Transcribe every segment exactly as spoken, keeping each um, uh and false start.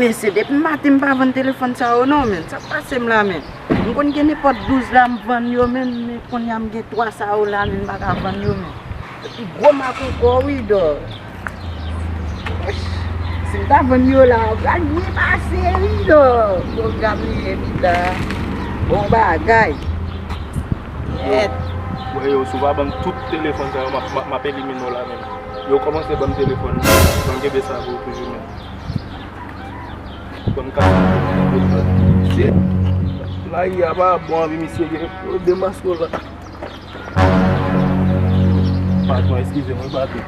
Mesye, depi maten m pa vann telefòn sa yo non, men. Sa k pase m la, men? M konn gen nenpòt douz la, m vann yo, men, men kounye a m gen twa sa yo la, men, m pa ka vann yo, men. Epi gwo mak ankò, wi, dò. Si m ta vann yo la, yo pral byen pase, wi, dò. Pwogram li ye, pita. Bon bagay. Yèt. Wè yo, si w pa ban m tout telefòn sa yo, m ap, m ap, m ap elimine w la menm. Yo kòmanse ban m telefòn, ban m kenbe sa pou w toujou menm. Ban m kase. Shit. Lari a pa bon anvi misye gen. Yo demaske w la. Patwon, eskize mwen, patwon.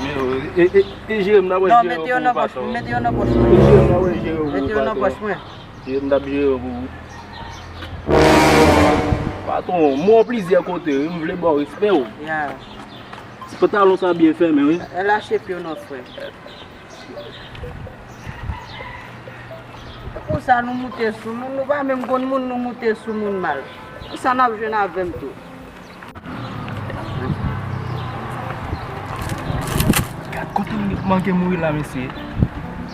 Men, e, e, e jere m nan wè. Non, jere mete yo pou nan pòch, patwon. Mete yo nan pòch mwen. E jere m nan wè jere pou. Mete yo nan patwon. Pòch mwen. Jere m t ap jere pou ou. Patwon, mwen plizyè kote, wi, m vle ba w respè w. Ya. Ti pantalon sa byen fèmen, wi. Lache pye w non, frè. Konsa nou moute sou moun, nou pa menm konn moun, nou moute sou moun mal. Konsa n ap jwenn avè m tou. Gad kote m manke mouri la, mesye.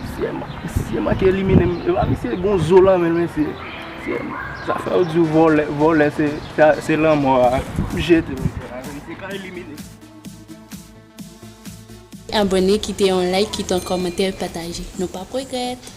Misye, misye manke elimine m. Epa misye gon zo lan men l, mesye. Misye, sa fè yo di w vòlè, vòlè se, se, se lanmò a. M jete misye la, misye ka elimine. Abòne, kite yon like, kite yon kòmantè, pataje. Nou p ap regrèt.